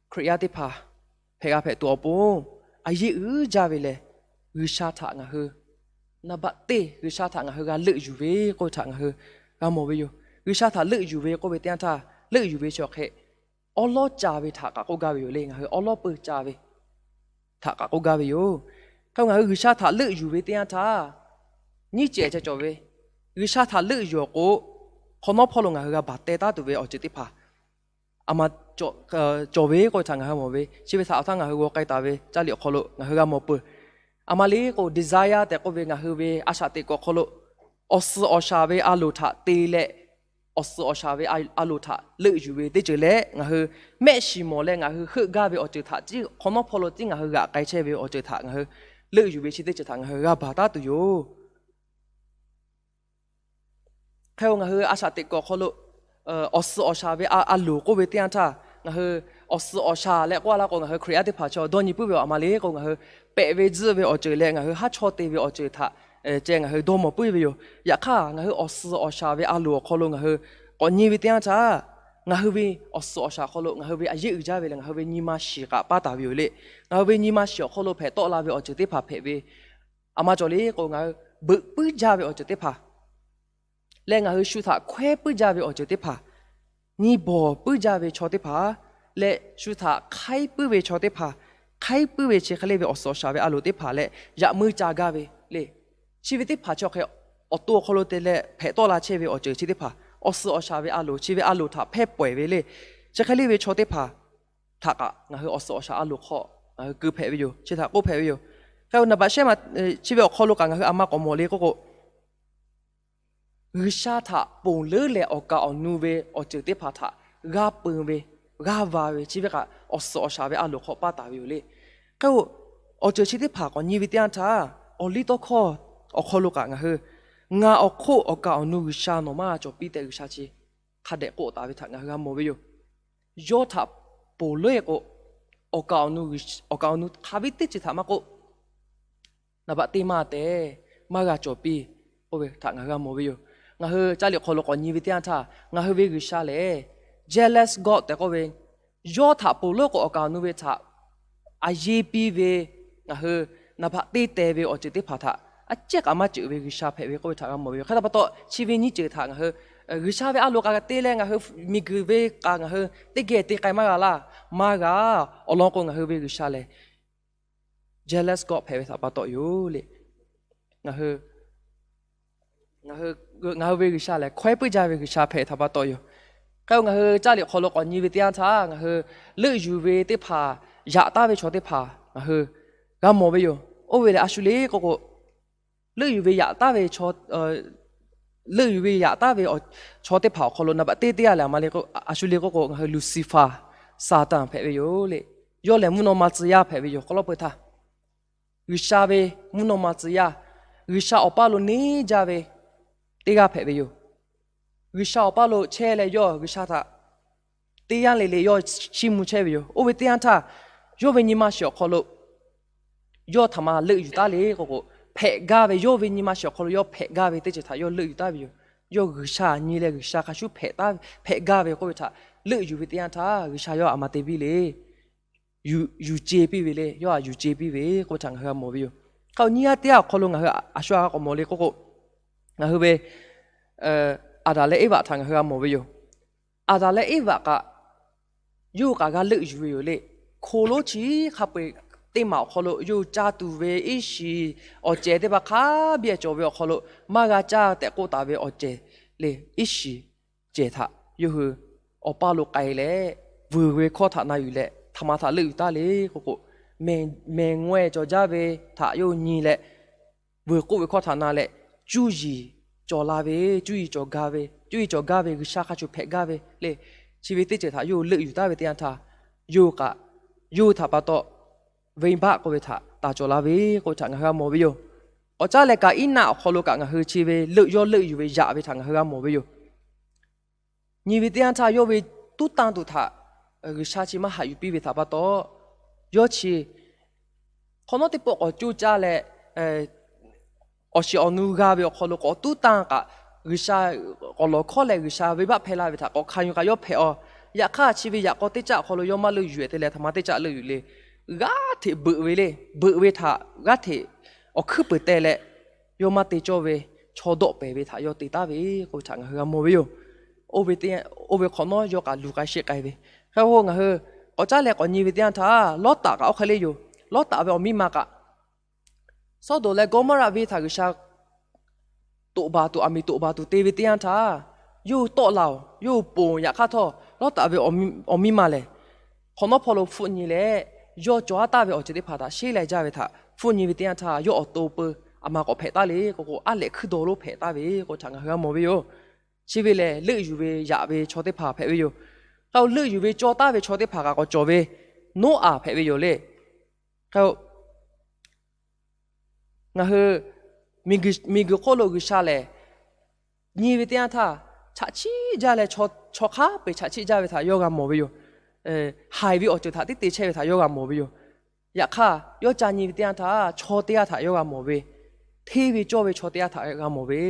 Hkriꞈ yaˇ teˇ hpaˍ hpehꞈ g'a hpehꞈ tuˬ awˬ pon, a yeˇ uiˍ jaˇ ve lehˬ, G'uiˬsha htaꞈ ngaˬ hui naˍ baꞈ teˇ G'uiˬsha htaꞈ ngaˬ hui g'a leuˆ yuˬ ve k'oˆ ve htaꞈ ngaˬ hui g'a mawˬ ve yoˬ. G'uiˬsha htaꞈ leuˆ yuˬ ve k'oˆ ve teˇ yanˇ htaˇ, leuˆ yuˬ ve chi awˬ hk'e awˉ lawˉ ca ve htaꞈ kaꞈ k'oˆ gaˇ ve yoˬ le. Ngaˬ hui awˉ lawˉ peu ca ve htaꞈ kaꞈ k'oˆ gaˇ ve yoˬ. Hk'e ngaˬ hui G'uiˬsha htaꞈ leuˆ yuˬ ve teˇ yanˇ htaˇ, nyiˇ cehˬ ceh cawˬ ve, G'uiˬsha htaꞈ leuˆ yuˬ awˬ k'o, hk'awꞈ nawˉ hpawˇ lo ngaˬ hui g'a baˬ teh taˉ tuˬ ve awˬ ceuˬ teˇ hpaˍ aˬ ma cawˬ ve k'oˆ ve htaꞈ ngaˬ hui g'a mawˬ ve. Chi ve htaꞈ awˬ htaˇ ngaˬ hui g'aw k'ai taˍ ve caˇ liꞈ awˬ hk'aw lo ngaˬ hui g'a mawˬ peuˬ. Aˬ ma le k'o, desire tehꞈ k'oˆ ve ngaˬ hui ve a shaꞈ teꞈ kuiˬ awˬ hk'aw lo awˬ suhˍ awˬ shaˍ ve a loˍ htaꞈ te leh, awˬ suhˍ awˬ shaˍ ve a loˍ htaꞈ leuˆ yuˬ ve teˇ ceuˬ leh, ngaˬ hui mehˆ shiˍ mawˬ leh ngaˬ hui heuˆ gaˇ ve awˬ ceuˬ htaꞈ, hk'awꞈ nawˉ hpawˇ lo tiˉ ngaˬ hui g'aꞈ k'ai chehˇ ve awˬ ceuˬ htaꞈ ngaˬ hui leuˆ yuˬ ve chi teˇ ceuˬ htaꞈ ngaˬ hui g'a baˬ taˉ tuˬ yoˬ. Hk'e k'o, ngaˬ hui a shaꞈ teꞈ kuiˬ awˬ hk'aw lo awˬ suhˍ awˬ shaˍ ve a loˍ k'oˆ ve teˇ yanˇ htaˇ, ngaˬ hui awˬ suhˍ awˬ shaˍ leh k'oˆ a laˇ k'o, ngaˬ hui Hkriꞈ yaˇ teˇ hpaˍ chaw dawˇ nyi puiˉ ve aˬ ma le k'o, ngaˬ hui pehꞈ ve tzuhˆ ve awˬ ceuˬ leh ngaˬ hui haˉ chawˇ te ve awˬ ceuˬ htaꞈ ceh ngaˬ hui dawˇ mawˬ puiˉ ve yoˬ. Yaꞈ hk'aˇ, ngaˬ hui awˬ suhˍ awˬ shaˍ ve a loˍ awˬ hk'aw lo ngaˬ hui k'awꞈ nyi ve teˇ yanˇ htaˇ, ngaˬ hui ve awˬ suhˍ awˬ shaˍ awˬ hk'aw lo ngaˬ hui ve a yeˇ uiˍ jaˇ ve lehˬ, ngaˬ hui ve nyi ma shiˍ kaꞈ paˇ taˍ ve yoˬ le. Ngaˬ hui ve nyi ma shiˍ awˬ hk'aw lo hpehꞈ tawˆ la ve awˬ ceuˬ teˇ hpaˍ hpehꞈ ve, aˬ ma cawˬ le k'o, ngaˬ hui beuꞈ puiˉ jaˇ ve awˬ ceuˬ teˇ hpaˍ leh, ngaˬ hui shu htaꞈ hkawehˉ puiˉ jaˇ ve awˬ ceuˬ teˇ hpaˍ, nyi bawˬ puiˉ jaˇ ve chaw teˇ hpaˍ leh, shu htaꞈ hk'aiˉ puiˉ ve chaw teˇ hpaˍ, hk'aiˉ puiˉ ve chi hk'e le ve awˬ suhˍ awˬ shaˍ ve a loˍ teˇ hpaˍ leh, yaꞈ meuˇ ca gaˇ ve le. Chi ve teˇ hpaˍ chi awˬ hk'e awˬ to awˬ hk'aw lo te leh hpehꞈ tawˆ la chehˇ ve awˬ ceuˬ chi teˇ hpaˍ, awˬ suhˍ awˬ shaˍ ve a loˍ chi ve a loˍ htaꞈ hpehˇ pawehˬ ve le. Chi hk'e le ve chaw teˇ hpaˍ htaꞈ kaꞈ ngaˬ hui awˬ suhˍ awˬ shaˍ a loˍ hk'aw ngaˬ hui keu hpehꞈ ve yoˬ. Chi htaꞈ k'oˆ hpehꞈ ve yoˬ. Hk'e k'o, naˍ baꞈ shehˉ ma chi ve awˬ hk'aw lo kaꞈ ngaˬ hui aˬ ma k'awꞈ mawˬ le k'oˆ k'o, G'uiˬsha htaꞈ ponˬ leuˉ leh awˬ kaˍ awˬ nu ve awˬ ceuˬ teˇ hpaˍ htaꞈ g'a peun ve, g'a va ve, chi ve kaꞈ awˬ suhˍ awˬ shaˍ ve a loˍ hk'aw paˇ taˍ ve yoˬ le. Hk'e k'o, awˬ ceuˬ chi teˇ hpaˍ k'awꞈ nyi ve teˇ yanˇ htaˇ, awˬ liˇ tawˇ hkawˇ awˬ hk'aw lo kaꞈ ngaˬ hui, ngaˬ awˬ hk'oˆ awˬ kaˍ awˬ nu G'uiˬsha nawˬ maˇ cawˬ piˇ tehꞈ G'uiˬsha chi hk'a dehꞈ k'oˆ taˍ ve htaꞈ ngaˬ hui g'a mawˬ ve yoˬ. Yawˇ htaꞈ ponˬ leuˉ k'o, awˬ kaˍ awˬ nu hk'a ve teˇ ceuˬ htaꞈ maˇ k'oˆ, naˍ baꞈ teˇ maˇ tehꞈ maˇ g'a cawˬ piˇ k'oˆ ve htaꞈ ngaˬ hui g'a mawˬ ve yoˬ. Ngaˬ hui caˇ liꞈ hk'aw lo k'awꞈ nyi ve teˇ yanˇ htaˇ, ngaˬ hui ve G'uiˬsha lehˬ jealous God tehꞈ k'oˆ ve, yawˇ htaꞈ ponˬ leuˉ k'o awˬ kaˍ awˬ nu ve htaꞈ a yeˇ piˇ ve, ngaˬ hui naˍ baꞈ teˇ teh ve awˬ ceuˬ teˇ hpaˍ htaꞈ a ciˉ k'aꞈ maˇ ceuˬ ve G'uiˬsha hpehꞈ ve k'oˆ ve htaꞈ g'a mawˬ ve yoˬ. Hk'e te pa taw, chi ve nyiˇ ceuˬ htaꞈ ngaˬ hui G'uiˬsha ve a loˍ k'a te leh ngaˬ hui miˬguiˬ ve k'a ngaˬ hui teˇ geh te k'ai maˇ g'a laˇ. Maˇ g'a. Awˬ lawn k'o, ngaˬ hui ve G'uiˬsha lehˬ jealous God hpehꞈ ve htaꞈ pa taw yoˬ le. Ngaˬ hui ngaˬ hui ve G'uiˬsha lehˬ hkawehˉ puiˉ jaˇ ve G'uiˬsha hpehꞈ htaꞈ pa taw yoˬ. Hk'e ngaˬ hui caˇ liꞈ hk'aw lo k'awꞈ nyi ve teˇ yanˇ htaˇ, ngaˬ hui leuˆ yuˬ ve teˇ hpaˍ, yaꞈ taˍ ve chaw teˇ hpaˍ ngaˬ hui g'a mawˬ ve yoˬ. Oˇ ve lehˬ a shu le k'oˆ k'o, leuˆ yuˬ ve yaꞈ taˍ ve leuˆ yuˬ ve yaꞈ taˍ ve chaw teˇ hpaˍ awˬ hk'aw lo naˍ baꞈ teˇ teˇ g'aˇ lehˬ a ma le k'o, a shu le k'oˆ k'o, ngaˬ hui Lucifer, Saˍtanˍ hpehꞈ ve yoˬ le. Yawˇ lehˬ mvuhˇ naw ma tcuh yaˇ hpehꞈ ve yoˬ. K'aw lawˉ peuˬ htaˇ, G'uiˬsha ve mvuhˇ naw ma tcuh yaˇ, G'uiˬsha awˬ paˇ lo neˇ jaˇ ve teˇ g'aˇ hpehꞈ ve yoˬ. G'uiˬsha awˬ paˇ lo chehˇ leh yawˇ G'uiˬsha htaꞈ teˇ yanˇ le le yawˇ chiˇ mvuh chehˇ ve yoˬ. Oˇ ve teˇ yanˇ htaˇ, yawˇ ve nyi ma shiˍ awˬ hk'aw lo yawˇ htaꞈ ma leuˆ yuˬ taˉ le k'oˆ k'o, hpehꞈ gaˇ ve, yawˇ ve nyi ma shiˍ awˬ hk'aw lo yawˇ hpehꞈ gaˇ ve teˇ ceuˬ htaꞈ yawˇ leuˆ yuˬ taˉ ve yoˬ. Yawˇ G'uiˬsha nyi leh G'uiˬsha hk'a shuˉ hpehꞈ gaˇ ve k'oˆ ve htaꞈ leuˆ yuˬ ve teˇ yanˇ htaˇ, G'uiˬsha yawˇ a ma te piˇ le. Yuˬ ce piˇ ve le. Yawˇ a yuˬ ce piˇ ve k'oˆ ve htaꞈ ngaˬ hui g'a mawˬ ve yoˬ. Hk'a nyiˇ g'aˇ teˇ g'aˇ awˬ hk'aw lo ngaˬ hui a shu a k'a k'awꞈ mawˬ le k'oˆ k'o, ngaˬ hui ve Aˍdanˍ leh Eˇvaꞈ htaꞈ ngaˬ hui g'a mawˬ ve yoˬ. Aˍdanˍ leh Eˇvaꞈ kaꞈ yawˇ hui kaꞈ g'a leuˆ yuˬ ve yoˬ le. Hko lonˉ chi hk'a peu-eˬ teˇ maˬ awˬ hk'aw lo yawˇ hui caˇ tuˬ ve iˉ shiˍ awˬ cehˬ teˇ hpaˍ hk'a biˇ cawˬ ve awˬ hk'aw lo, maˇ g'a caˇ tehꞈ k'oˆ taˍ ve awˬ cehˬ le, iˉ shiˍ cehˬ htaꞈ yawˇ hui awˬ paˇ lo k'ai leh, vuiˬ ve hkawˇ htaꞈ na yuˬ leh htaꞈ ma htaꞈ leuˆ yuˬ taˉ le k'oˆ k'o, mehˬ ngaweh cawˬ jaˇ ve htaꞈ yawˇ hui nyi leh, vuiˬ k'oˆ ve hkawˇ htaꞈ na leh, cuˇ yiˍ cawˬ la ve, cuˇ yiˍ cawˬ gaˇ ve, cuˇ yiˍ cawˬ gaˇ ve G'uiˬsha hk'a shuˍ hpehꞈ gaˇ ve le. Chi ve teˇ ceuˬ htaꞈ yawˇ hui leuˆ yuˬ taˉ ve teˇ yanˇ htaˇ, yawˇ hui kaꞈ yawˇ hui htaꞈ pa taw venˇbaˆ k'oˆ ve htaꞈ taˍ cawˬ la ve k'oˆ ve htaꞈ ngaˬ hui g'a mawˬ ve yoˬ. K'awꞈ caˉ leh Kaˍiˉnaˆ awˬ hk'aw lo kaꞈ ngaˬ hui chi ve leuˆ yawˇ leuˆ yuˬ ve yaꞈ ve htaꞈ ngaˬ hui g'a mawˬ ve yoˬ. Nyi ve teˇ yanˇ htaˇ yawˇ ve tuˉ tanˇ tuˬ htaꞈ G'uiˬsha chi maˇ haꞈ yuˬ piˇ ve htaꞈ pa taw, yawˇ chi hk'awꞈ nawˉ teˇ pawˆ k'awꞈ coˇ caˇ leh, awˬ shiˍ awˬ nu g'a ve awˬ hk'aw lo k'awꞈ tuˉ tanˇ kaꞈ, G'uiˬsha k'awꞈ lawˬ hkawˉ leh G'uiˬsha venˇbaˆ hpehˇ laˇ ve htaꞈ k'awꞈ hkanˍ yuˬ kaꞈ yawˇ hpehꞈ aˬ. Yaꞈ hk'aˇ chi ve yaꞈ k'aw teˇ caˆ awˬ hk'aw lo yawˇ maˇ leuˆ yuˬ te leh htaꞈ ma teˇ caˆ leuˆ yuˬ le. G'aˇ hteꞈ beuꞈ ve le. Beuꞈ ve htaꞈ g'aˇ hteꞈ awˬ hkuiˉ peuˬ teh leh, yawˇ maˇ te cawˇ ve chaw dawˆ pehˍ ve htaꞈ yawˇ te taˍ ve k'oˆ ve htaꞈ ngaˬ hui g'a mawˬ ve yoˬ. Oˇ ve hk'awꞈ nawˉ yawˇ kaꞈ luˬ k'ai sheˆ k'ai ve. Hk'e k'o ngaˬ hui k'awꞈ caˉ leh k'awꞈ nyi ve teˇ yanˇ htaˇ, Lawˇtaꞈ kaꞈ oˇ hk'e le yoˬ. Lawˇtaꞈ ve awˬ miˇ ma kaꞈ, Sawˉdonˍ leh Gawˇmawˇraꞈ venˇ htaꞈ G'uiˬsha toꞈ baˬ tuˬ, aˬ miˍ toꞈ baˬ tuˬ te ve teˇ yanˇ htaˇ, yawˇ hui tawˆ la oˬ. Yawˇ hui ponˬ yaꞈ hk'aˇ htawˇ, Lawˇtaꞈ ve awˬ miˇ ma lehˬ, hk'awꞈ nawˉ hpawˇ lo hpfuhˆ nyi leh, yawˇ cawˬ aˉ taˍ ve awˬ ceuˬ teˇ hpaˍ htaꞈ sheˉ leh jaˇ ve htaꞈ hpfuhˆ nyi ve teˇ yanˇ htaˇ, yawˇ awˬ to peu aˬ ma k'awꞈ hpehꞈ taˉ le k'oˆ k'o, aˉ lehꞈ hkuiˇ daw lonˉ hpehꞈ taˍ ve k'oˆ ve htaꞈ ngaˬ hui g'a mawˬ ve yoˬ. Chi ve lehˬ, leuˆ yuˬ ve yaꞈ ve chaw teˇ hpaˍ hpehꞈ ve yoˬ. Hk'e k'o leuˆ yuˬ ve cawˇ taˍ ve chaw teˇ hpaˍ kaꞈ k'awꞈ cawˬ ve Noˉaꞈ hpehꞈ ve yoˬ le. Hk'e k'o, ngaˬ hui miˬguiˬ hk'oˆ lo G'uiˬsha lehˬ, nyi ve teˇ yanˇ htaˇ, chaꞈ chiˆ jaˇ leh, chaw hk'a peu-eˬ chaꞈ chiˆ jaˇ ve htaꞈ yawˇ g'a mawˬ ve yoˬ. Haiˬ ve awˬ ceuˬ htaꞈ tiˉ te chehˇ ve htaꞈ yawˇ g'a mawˬ ve yoˬ. Yaꞈ hk'aˇ, yawˇ ca nyi ve teˇ yanˇ htaˇ, chaw teˇ g'aˇ htaꞈ yawˇ g'a mawˬ ve, hteˇ ve cawˇ ve chaw teˇ g'aˇ htaꞈ g'a mawˬ ve,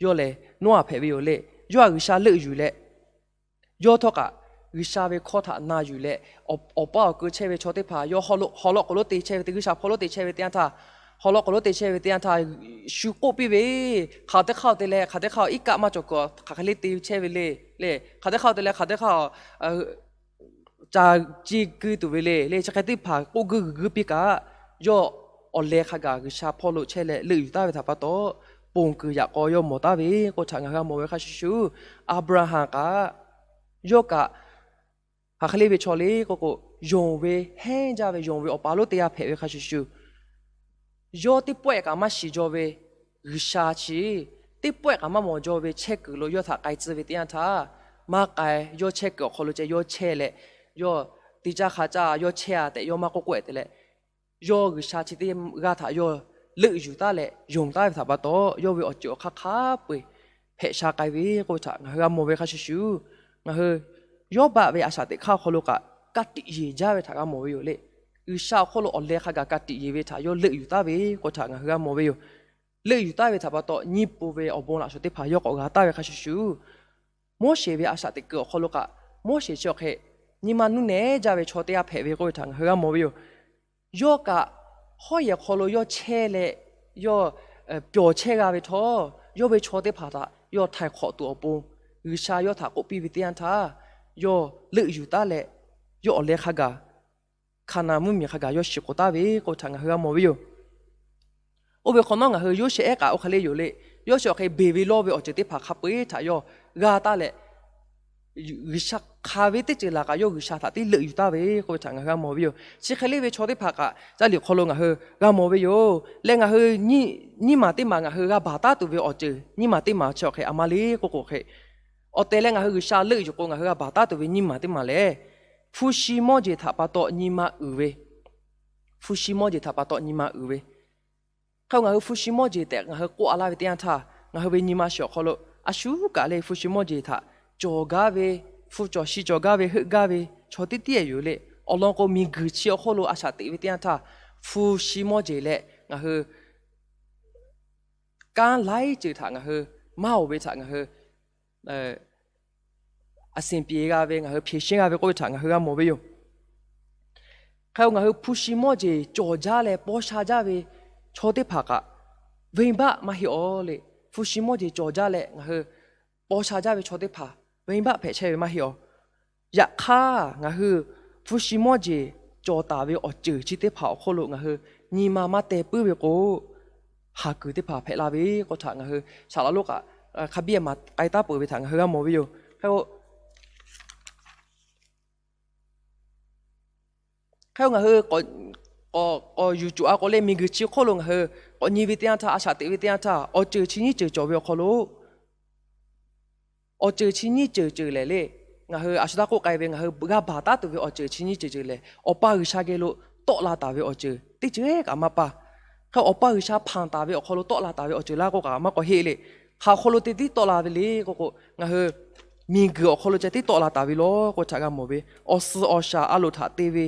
yawˇ lehˬ Noˉaꞈ hpehꞈ ve yoˬ le. Yawˇ htaꞈ G'uiˬsha leuˆ yuˬ leh, yawˇ htawˇ kaꞈ G'uiˬsha ve hkawˇ htaꞈ na yuˬ leh, awˬ pa awˬ keu chehˇ ve chaw teˇ hpaˍ yawˇ hawˉ lawˆ k'oˍ lonˉ te chehˇ ve teˇ G'uiˬsha hpawˇ lonˉ te chehˇ ve teˇ yanˇ htaˇ, hawˉ lawˆ k'oˍ lonˉ te chehˇ ve teˇ yanˇ htaˇ, shu k'oˆ piˇ ve, hk'aˬ teˇ hk'aˇ te leh hk'aˬ teˇ hk'aˇ iˉ kaˆ maˇ cawˬ kuiˬ hk'aˬ hk'e le te chehˇ ve le. Le hk'aˬ teˇ hk'aˇ te leh hk'aˬ teˇ hk'aˇ ca ce keu tuˬ ve le. Le chi hk'e teˇ hpaˍ k'oˆ guiˇ g'uiˬ guiˇ piˇ kaꞈ, yawˇ awˬ leh hk'a gaˬ G'uiˬsha hpawˇ lo chehˇ leh leuˆ yuˬ taˍ ve htaꞈ pa taw, ponˬ kuiˬ yaꞈ k'aw yawˇ mawˬ taˍ ve k'oˆ htaꞈ ngaˬ hui g'a mawˬ ve hk'a shuˍ shuˍ, Aˍbraˍhanˍ kaꞈ, yawˇ kaꞈ hk'aˬ hk'e le ve chaw le k'oˆ k'o, yonˍ ve hehnˇ jaˇ ve yonˍ ve awˬ pa lonˉ teˇ g'aˇ hpehꞈ ve hk'a shuˍ shuˍ, yawˇ teˇ pawehˇ kaꞈ maˇ shiˍ jaw ve G'uiˬsha chi, teˇ pawehˇ kaꞈ maˇ mawˬ jaw ve chehˇ kuiˬ lo yawˇ htaꞈ k'ai tcuh ve teˇ yanˇ htaˇ, maˇ k'ai. Yawˇ chehˇ kuiˬ awˬ hk'aw lo ceh yawˇ chehˇ leh, yawˇ te caˇ hk'a caˇ yawˇ chehˇ a tehꞈ yawˇ maˇ k'oˆ k'oˆ-e te leh, yawˇ G'uiˬsha chi teˇ g'aˇ htaꞈ yawˇ leuˆ yuˬ taˉ leh yonˍ taˉ ve htaꞈ pa taw, yawˇ ve awˬ ceuˬ awˬ hk'aˇ hk'a peu-eˬ hpehꞈ sha k'ai ve k'oˆ ve htaꞈ ngaˬ hui g'a mawˬ ve hk'a shuˍ shuˍ, ngaˬ hui Yawˇbaˆ ve a shaꞈ teꞈ hk'aˇ awˬ hk'aw lo kaꞈ, ka tiꞈ yeˬ jaˇ ve htaꞈ g'a mawˬ ve yoˬ le. G'uiˬsha awˬ hk'oˆ lo awˬ leh hk'a gaˬ ka tiꞈ yeˬ ve htaꞈ yawˇ leuˆ yuˬ taˍ ve k'oˆ ve htaꞈ ngaˬ hui g'a mawˬ ve yoˬ. Leuˆ yuˬ taˍ ve htaꞈ pa taw, nyiˇ po ve awˬ bon laꞈ shawnˍ teˇ hpaˍ yawˇ k'awꞈ g'a taˍ ve hk'a shuˍ shuˍ, Moˉseˍ ve a shaꞈ teꞈ kuiˬ awˬ hk'aw lo kaꞈ, Moˉseˍ chi awˬ hk'e nyi ma nuˇ nehˬ jaˇ ve chaw teˇ g'aˇ hpehꞈ ve k'oˆ ve htaꞈ ngaˬ hui g'a mawˬ ve yoˬ. Yawˇ kaꞈ hawˉ yehˬ hk'aw lo yawˇ chehˇ leh, yawˇ pyawˬ chehˇ g'a ve htawˇ, yawˇ ve chaw teˇ hpaˍ htaꞈ yawˇ htaiˍ hk'awꞈ tuˬ awˬ pon, G'uiˬsha yawˇ htaꞈ k'oˆ piˇ ve teˇ yanˇ htaˇ, yawˇ leuˆ yuˬ taˍ leh, yawˇ awˬ leh hk'a gaˬ Hkaˍnanˍ mvuhˇmiˬ hk'a gaˬ yawˇ shiˍ k'oˍ taˍ ve k'oˆ ve htaꞈ ngaˬ hui g'a mawˬ ve yoˬ. Oˇ ve hk'awꞈ nawˉ ngaˬ hui Yoˇsehꞈ ehˉ k'aꞈ oˇ hk'e le yoˬ le. Yoˇsehꞈ awˬ hk'e beˬ ve lawˇ ve awˬ ceuˬ teˇ hpaˍ hk'a peu-eˬ htaꞈ yawˇ g'a taˍ leh, G'uiˬsha hk'aˬ ve teˇ ceuˬ laˬ kaꞈ yawˇ G'uiˬsha htaꞈ tiˉ leuˆ yuˬ taˍ ve k'oˆ ve htaꞈ ngaˬ hui g'a mawˬ ve yoˬ. Chi hk'e le ve chaw teˇ hpaˍ kaꞈ caˇ liꞈ hk'aw lo ngaˬ hui g'a mawˬ ve yoˬ. Leh ngaˬ hui nyiˇ maˬ teˇ maˬ ngaˬ hui g'a baˬ taˉ tuˬ ve awˬ ceuˬ nyiˇ maˬ teˇ maˬ chi awˬ hk'e aˬ ma le k'oˆ k'o hk'e, awˬ tehˬ leh ngaˬ hui G'uiˬsha leuˆ yuˬ k'o ngaˬ hui g'a baˬ taˉ tuˬ ve nyiˇ maˬ teˇ maˬ lehˬ, hpu shi mawˇ jeˬ htaꞈ pa taw nyi ma uiˍ ve, hpu shi mawˇ jeˬ htaꞈ pa taw nyi ma uiˍ ve. Hk'e ngaˬ hui hpu shi mawˇ jeˬ tehꞈ ngaˬ hui k'oˆ a laˇ ve teˇ yanˇ htaˇ, ngaˬ hui ve nyi ma shiˍ awˬ hk'aw lo a shu kaꞈ le hpu shi mawˇ jeˬ htaꞈ cawˬ gaˇ ve, hpu cawˬ shi cawˬ gaˇ ve, heuˆ gaˇ ve chaw teˇ tiˉ yoˬ le. Awˬ lawn k'o, miˬguiˬ chi awˬ hk'oˆ lo a shaꞈ teꞈ ve teˇ yanˇ htaˇ, hpu shi mawˇ jeˬ leh ngaˬ hui kanˉ laiˉ ceuˬ htaꞈ ngaˬ hui maˇ oˍ ve htaꞈ ngaˬ hui a senˍ piˍ g'a ve, ngaˬ hui hpeˍ sheˉ g'a ve k'oˆ ve htaꞈ ngaˬ hui g'a mawˬ ve yoˬ. Hk'e ngaˬ hui hpu shi mawˇ jeˬ cawˬ jaˇ leh paw sha jaˇ ve chaw teˇ hpaˍ kaꞈ, venˇbaˆ maˇ heˆ awˬ le. Hpu shi mawˇ jeˬ cawˬ jaˇ leh ngaˬ hui paw sha jaˇ ve chaw teˇ hpaˍ, venˇbaˆ hpehꞈ chehˇ ve maˇ heˆ awˬ. Yaꞈ hk'aˇ, ngaˬ hui hpu shi mawˇ jeˬ cawˬ taˍ ve awˬ ceuˬ chi teˇ hpaˍ awˬ hk'oˆ lo ngaˬ hui nyi ma maˇ teh puiˉ ve k'o, haˍ kuiˬ teˇ hpaˍ hpehꞈ la ve k'oˆ htaꞈ ngaˬ hui saˍ laˍ lonˉ kaꞈ hk'a biˇ maˍ k'ai taˉ peuˬ ve htaꞈ ngaˬ hui g'a mawˬ ve yoˬ. Hk'e hk'e ngaˬ hui k'awꞈ yuˬ cuˬ a k'o le, miˬguiˬ chi hk'oˆ lo ngaˬ hui k'awꞈ nyi ve teˇ yanˇ htaˇ, a shaꞈ teꞈ ve teˇ yanˇ htaˇ, awˬ ceuˬ chi nyiˇ ceuˬ cawˬ ve awˬ hk'aw lo, awˬ ceuˬ chi nyiˇ ceuˬ ceuˬ lehˬ le, ngaˬ hui a shu taˇ k'oˆ k'ai ve, ngaˬ hui g'a baˬ taˉ tuˬ ve awˬ ceuˬ chi nyiˇ ceuˬ ceuˬ lehˬ, Awˬ pa G'uiˬsha geh lo tawˆ la taˍ ve awˬ ceuˬ teˇ ceuˬ kaꞈ maˇ paˇ. Hk'e Awˬ pa G'uiˬsha hpanˍ taˍ ve awˬ hk'aw lo tawˆ la taˍ ve awˬ ceuˬ laˇ k'oˆ kaꞈ maˇ k'awꞈ heˆ le. Hk'aˬ hk'aw lo te tiˉ tawˆ la ve le k'oˆ k'o, ngaˬ hui miˬguiˬ awˬ hk'aw lo ceh tiˉ tawˆ la taˍ ve law k'oˆ htaꞈ g'a mawˬ ve, awˬ suhˍ awˬ shaˍ a loˍ htaꞈ te ve,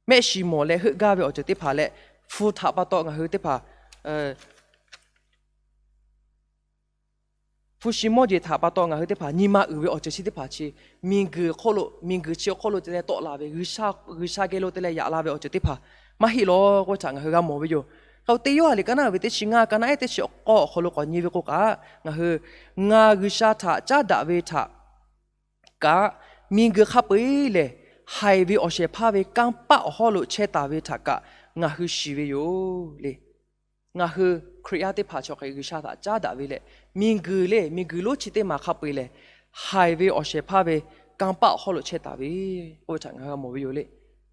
mehˆ shiˍ mawˬ leh heuˆ gaˇ ve awˬ ceuˬ teˇ hpaˍ leh, hpu htaꞈ pa taw ngaˬ hui teˇ hpaˍ hpu shi mawˇ jeˬ htaꞈ pa taw ngaˬ hui teˇ hpaˍ nyi ma uiˍ ve awˬ ceuˬ chi teˇ hpaˍ chi, miˬguiˬ hk'oˆ lo, miˬguiˬ chi hk'oˆ lo te leh tawˆ la ve, G'uiˬsha geh lo te leh yaꞈ la ve awˬ ceuˬ teˇ hpaˍ maˇ heˆ law k'oˆ htaꞈ ngaˬ hui g'a mawˬ ve yoˬ. K'o teˇ Yoˇhanˬ liꞈ ka naˉ uiˍ ve teˇ chi ngaˇ, ka naˉ ehˉ teˇ chi k'awˇ awˬ hk'aw lo k'awꞈ nyi ve k'o kaꞈ, ngaˬ hui, ngaˬ G'uiˬsha htaꞈ caˉ daꞈ ve htaꞈ kaꞈ, miˬguiˬ hk'a peu-eˬ lehˬ haiˬ ve awˬ shehˍ hpaˇ ve kanˇ paˆ awˬ hawˉ lo chehˇ taˍ ve htaꞈ kaꞈ ngaˬ hui shiˍ ve yoˬ le. Ngaˬ hui Hkriꞈ yaˇ teˇ hpaˍ chaw hk'e G'uiˬsha htaꞈ caˉ daꞈ ve leh, miˬguiˬ le, miˬguiˬ lonˉ chi teˇ maˬ hk'a peu-eˬ lehˬ, haiˬ ve awˬ shehˍ hpaˇ ve kanˇ paˆ awˬ hawˉ lo chehˇ taˍ ve k'oˆ ve htaꞈ ngaˬ hui g'a mawˬ ve yoˬ le.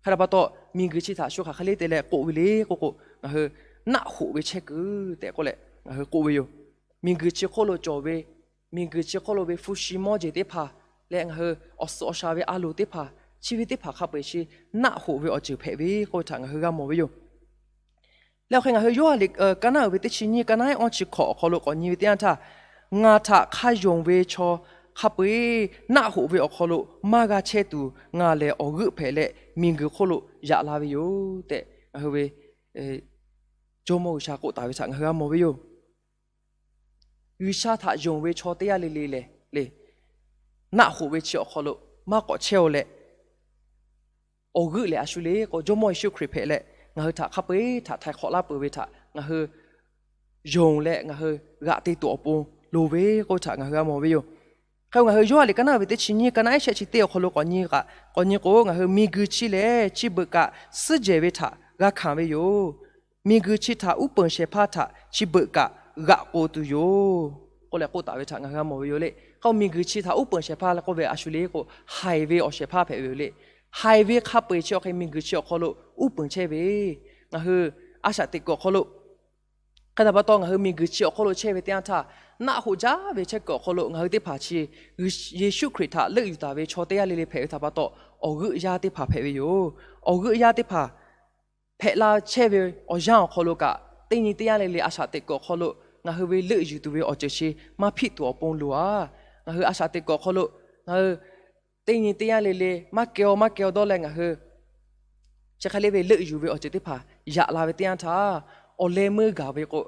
Hk'e te pa taw, miˬguiˬ chi htaꞈ shu hk'aˬ hk'e le te leh k'oˆ ve le k'oˆ k'o, ngaˬ hui naˆ hoꞈ ve chehˇ kuiˬ tehꞈ k'oˆ leh ngaˬ hui k'oˆ ve yoˬ. Miˬguiˬ chi hk'oˆ lo cawˬ ve, miˬguiˬ chi hk'oˆ lo ve hpu shi mawˇ jeˬ teˇ hpaˍ leh ngaˬ hui awˬ suhˍ awˬ shaˍ ve a loˍ teˇ hpaˍ, chi ve teˇ hpaˍ hk'a peu-eˬ chi naˆ hoꞈ ve awˬ ceuˬ hpehꞈ ve k'oˆ ve htaꞈ ngaˬ hui g'a mawˬ ve yoˬ. Leh awˬ hk'e ngaˬ hui Yoˇhanˬ liꞈ ka naˉ uiˍ ve teˇ chi nyiˇ, ka naˉ ehˉ awˇ chi hkawꞈ awˬ hk'aw lo k'awꞈ nyi ve teˇ yanˇ htaˇ, ngaˬ htaꞈ hk'a yonˍ ve chaw hk'a peu-eˬ naˆ hoꞈ ve awˬ hk'aw lo maˇ g'a chehˇ tuˬ, ngaˬ lehˬ awˬ g'euˆ hpehꞈ leh miˬguiˬ hk'oˆ lo yaꞈ la ve yoˬ tehꞈ, ngaˬ hui ve Jawˇmawˇ G'uiˬsha k'oˆ taˍ ve htaꞈ ngaˬ hui g'a mawˬ ve yoˬ. G'uiˬsha htaꞈ yonˍ ve chaw teˇ g'aˇ le le lehˬ le, naˆ hoꞈ ve chi awˬ hk'aw lo maˇ k'awꞈ chehˇ-oˬ leh, awˬ g'euˆ lehˬ a shu le k'o, Jawˇmawˇ Yeˍsuˆ Hkriꞈ hpehꞈ leh ngaˬ hui htaꞈ hk'a peu-eˬ htaꞈ htaiˍ hk'awꞈ laˇ peuˬ ve htaꞈ ngaˬ hui yonˍ leh ngaˬ hui g'aꞈ te tuˬ awˬ pon loˍ ve k'oˆ ve htaꞈ ngaˬ hui g'a mawˬ ve yoˬ. Hk'e ngaˬ hui Yoˇhanˬ liꞈ ka naˉ ve teˇ chi nyiˇ, ka naˉ ehˉ shehˆ chi teˇ awˬ hk'aw lo k'awꞈ nyi k'o, k'awꞈ nyi k'o, ngaˬ hui miˬguiˬ chi lehˬ chi beuꞈ kaꞈ suhˉ jehˬ ve htaꞈ g'a hkanˍ ve yoˬ. Miˬguiˬ chi htaꞈ uˉ peunˍ shehˍ hpaˇ htaꞈ chi beuꞈ kaꞈ g'aꞈ k'o tuˬ yoˬ k'oˆ leh k'oˆ taˍ ve htaꞈ ngaˬ hui g'a mawˬ ve yoˬ le. K'o miˬguiˬ chi htaꞈ uˉ peunˍ shehˍ hpaˇ leh k'oˆ ve a shu le k'o, haiˬ ve awˬ shehˍ hpaˇ hpehꞈ ve yoˬ le. Haiˬ ve hk'a peu-eˬ chi awˬ hk'e miˬguiˬ chi awˬ hk'aw lo uˉ peunˍ chehˇ ve, ngaˬ hui a shaꞈ teꞈ kuiˬ awˬ hk'aw lo hk'e te pa taw ngaˬ hui miˬguiˬ chi awˬ hk'aw lo chehˇ ve teˇ yanˇ htaˇ, naˆ hoꞈ jaˇ ve chehˇ kuiˬ awˬ hk'aw lo ngaˬ hui teˇ hpaˍ chi Yeˍsuˆ Hkriꞈ htaꞈ leuˆ yuˬ taˍ ve chaw teˇ g'aˇ le le hpehꞈ ve htaꞈ pa taw, awˬ g'euˆ yaˇ teˇ hpaˍ hpehꞈ ve yoˬ. Awˬ g'euˆ yaˇ teˇ hpaˍ hpehꞈ la chehˇ ve awˬ yanˇ awˬ hk'aw lo kaꞈ, teˇ nyi teˇ yanˇ le le a shaꞈ teꞈ kuiˬ awˬ hk'aw lo ngaˬ hui ve leuˆ yuˬ tuˬ ve awˬ ceuˬ chi maˇ hpiˆ tuˬ awˬ pon loˬ-a. Ngaˬ hui a shaꞈ teꞈ kuiˬ awˬ hk'aw lo ngaˬ hui teˇ nyi teˇ yanˇ le le maˇ keh-o maˇ keh-o dawˇ leh ngaˬ hui chi hk'e le ve leuˆ yuˬ ve awˬ ceuˬ teˇ hpaˍ yaꞈ la ve teˇ yanˇ htaˇ, awˬ leh meuˇ gaˬ ve k'o,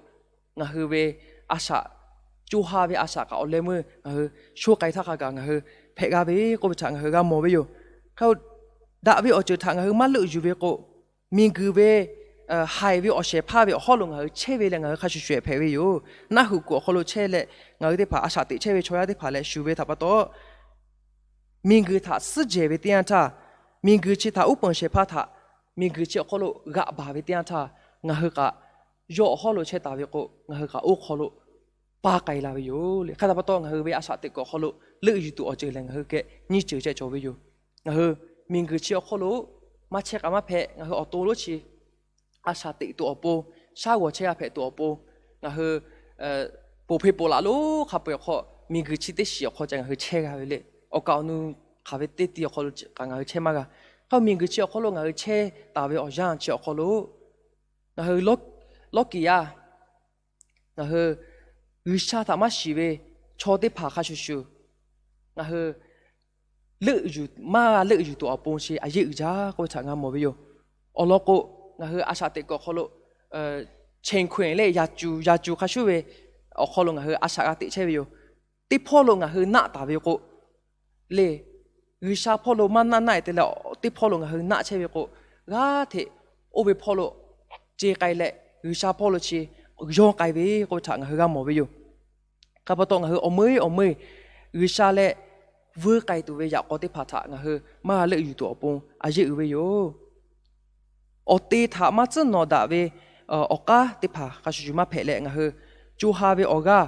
ngaˬ hui ve a shaꞈ, co ha ve a shaꞈ kaꞈ awˬ leh meuˇ ngaˬ hui sho k'ai htaˇ hk'a gaˬ ngaˬ hui hpehꞈ g'a ve k'oˆ ve htaꞈ ngaˬ hui g'a mawˬ ve yoˬ. Hk'e daꞈ ve awˬ ceuˬ htaꞈ ngaˬ hui maˇ leuˆ yuˬ ve k'o, miˬguiˬ ve haiˬ ve awˬ shehˍ hpaˇ ve awˬ hawˉ lo ngaˬ hui chehˇ ve leh ngaˬ hui hk'a shuˍ shuˍ hpehꞈ ve yoˬ. Naˆ huˍ kuˬ awˬ hk'aw lo chehˇ leh ngaˬ hui teˇ hpaˍ a shaꞈ teꞈ chehˇ ve chaw yaˇ teˇ hpaˍ leh shuˍ ve htaꞈ pa taw, miˬguiˬ htaꞈ suhˉ jehˬ ve teˇ yanˇ htaˇ, miˬguiˬ chi htaꞈ uˉ peunˍ shehˍ hpaˇ htaꞈ miˬguiˬ chi awˬ hk'aw lo g'aꞈ baˬ ve teˇ yanˇ htaˇ, ngaˬ hui kaꞈ yawˇ awˬ hawˉ lo chehˇ taˍ ve k'o, ngaˬ hui kaꞈ oˇ hk'aw lo paˇ k'ai la ve yoˬ le. Hk'e te pa taw, ngaˬ hui ve a shaꞈ teꞈ kuiˬ awˬ hk'aw lo leuˆ yuˬ tuˬ awˬ ceuˬ lehˬ, ngaˬ hui geh nyiˇ ceuˬ ceh cawˬ ve yoˬ. Ngaˬ hui miˬguiˬ chi awˬ hk'aw lo maˇ chehˇ k'a maˇ hpehꞈ, ngaˬ hui awˬ to lonˉ chi a shaꞈ teꞈ tuˬ awˬ pon, shaˉ g'awˬ chehˇ g'a hpehꞈ tuˬ awˬ pon, ngaˬ hui ponˬ hpeˇ ponˬ laꞈ lonˉ hk'a peu-eˬ awˬ hk'aw miˬguiˬ chi teˇ shiˍ awˬ hk'aw ca ngaˬ hui chehˇ g'a ve le. Awˬ kaˍ awˬ nu hk'aˬ ve teˇ ti awˬ hk'aw lo kaꞈ ngaˬ hui chehˇ maˇ g'a. Hk'e miˬguiˬ chi awˬ hk'aw lo ngaˬ hui chehˇ taˍ ve awˬ yanˇ chi awˬ hk'aw lo, ngaˬ hui lawˇ kiˍ yaˇ, ngaˬ hui G'uiˬsha htaꞈ maˇ shiˍ ve chaw teˇ hpaˍ hk'a shuˍ shuˍ, ngaˬ hui leuˆ yuˬ, maˇ g'a leuˆ yuˬ tuˬ awˬ pon chi a yeˆ uiˍ jaˇ k'oˆ ve htaꞈ ngaˬ mawˬ ve yoˬ. Awˬ lawn k'o, ngaˬ hui a shaꞈ teꞈ kuiˬ awˬ hk'aw lo, แข่งขัน leh yaꞈ cuˬ yaꞈ cuˬ hk'a shuˍ ve awˬ hk'aw lo ngaˬ hui a shaꞈ g'a teꞈ chehˇ ve yoˬ. Teˇ hpawˇ lo ngaˬ hui naˆ taˍ ve k'o, le, G'uiˬsha hpawˇ lo maˇ naˆ naˆ-e te leh teˇ hpawˇ lo ngaˬ hui naˆ chehˇ ve k'o, g'aˇ hteꞈ oˇ ve hpawˇ lo ce k'ai leh G'uiˬsha hpawˇ lo chi yawˇ k'ai ve k'oˆ ve htaꞈ ngaˬ hui g'a mawˬ ve yoˬ. Hk'e pa taw, ngaˬ hui awˬ meuˇ awˬ meuˇ G'uiˬsha leh vuiˇ k'ai tuˬ ve yaꞈ k'aw teˇ hpaˍ htaꞈ ngaˬ hui maˇ g'a leuˆ yuˬ tuˬ awˬ pon a yeˆ uiˍ ve yoˬ. Awˬ te htaꞈ maˇ tcuhˉ nawꞈ daꞈ ve awˬ k'aˉ teˇ hpaˍ hk'a shuˍ shuˍ maˇ hpehꞈ leh, ngaˬ hui co ha ve awˬ g'aˇ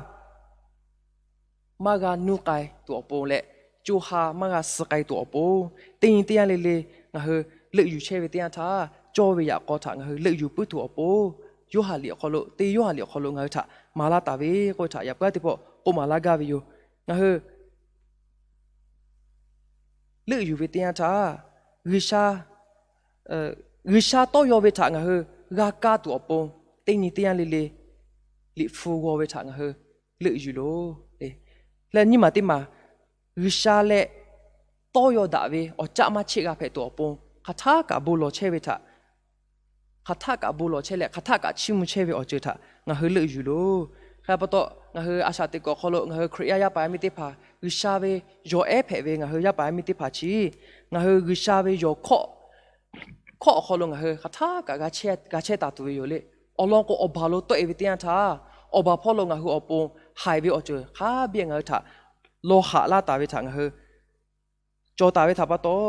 maˇ g'a nuˇ k'ai tuˬ awˬ pon leh, co ha maˇ g'a suh k'ai tuˬ awˬ pon, teˇ nyi teˇ yanˇ le le ngaˬ hui leuˆ yuˬ chehˇ ve teˇ yanˇ htaˇ, cawˇ ve yaꞈ k'aw htaꞈ ngaˬ hui leuˆ yuˬ puiˉ tuˬ awˬ pon, Yoˇhanˬ liꞈ awˬ hk'aw lo, teˇ Yoˇhanˬ liꞈ awˬ hk'aw lo ngaˬ hui htaꞈ maˍ laˇ taˍ ve k'oˆ ve htaꞈ yaꞈ puiˉ teˇ pawˆ k'oˆ maˍ laˇ gaˇ ve yoˬ. Ngaˬ hui leuˆ yuˬ ve teˇ yanˇ htaˇ, G'uiˬsha, G'uiˬsha tawˇ yaw ve htaꞈ ngaˬ hui g'a kaˇ tuˬ awˬ pon, teˇ nyi teˇ yanˇ le le Liꞈ hpu g'aw ve htaꞈ ngaˬ hui leuˆ yuˬ loˬ. Leh nyiˇ maˬ teˇ maˬ, G'uiˬsha leh tawˇ yaw daꞈ ve awˬ caˆ maˇ cheˆ g'a hpehꞈ tuˬ awˬ pon, hk'aˬ htaˆ kaꞈ bon lawˬ chehˇ ve htaꞈ hk'aˬ htaˆ kaꞈ bon lawˬ chehˇ leh hk'aˬ htaˆ kaꞈ chiˇ mvuh chehˇ ve awˬ ceuˬ htaꞈ ngaˬ hui leuˆ yuˬ loˬ. Hk'e pa taw, ngaˬ hui a shaꞈ teꞈ kuiˬ awˬ hk'aw lo ngaˬ hui Hkriꞈ yaˇ yaˇ paˍ yaˇ miˇ teˇ hpaˍ, G'uiˬsha ve yawˬ ehˉ hpehꞈ ve ngaˬ hui yaˇ paˍ yaˇ miˇ teˇ hpaˍ chi, ngaˬ hui G'uiˬsha ve yawˬ hkawˇ hkawˇ awˬ hk'aw lo ngaˬ hui hk'aˬ htaˆ kaꞈ g'a chehˇ taˍ tuˬ ve yoˬ le. Awˬ lawn k'o, awˬ baˬ lo tawˆ-e ve teˇ yanˇ htaˇ, awˬ baˬ hpawˇ lo ngaˬ hui awˬ pon haiˬ ve awˬ ceuˬ hk'a biˇ ngaˬ hui htaꞈ law haꞈ laˇ taˍ ve htaꞈ ngaˬ hui cawˬ taˍ ve htaꞈ pa taw,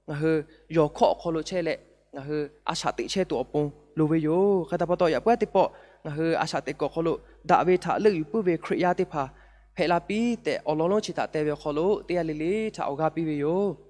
ngaˬ hui yawˬ hkawˇ awˬ hk'aw lo chehˇ leh ngaˬ hui a shaꞈ teꞈ chehˇ tuˬ awˬ pon loˍ ve yoˬ. Hk'e te pa taw, yaꞈ puiˉ teˇ pawˆ ngaˬ hui a shaꞈ teꞈ kuiˬ awˬ hk'aw lo daꞈ ve htaꞈ leuˆ yuˬ puiˉ ve Hkriꞈ yaˇ teˇ hpaˍ hpehꞈ la piˇ tehꞈ, awˬ lawn lonˉ chi htaꞈ te ve awˬ hk'aw lo teˇ g'aˇ le le htaꞈ awˬ g'aˇ piˇ ve yoˬ.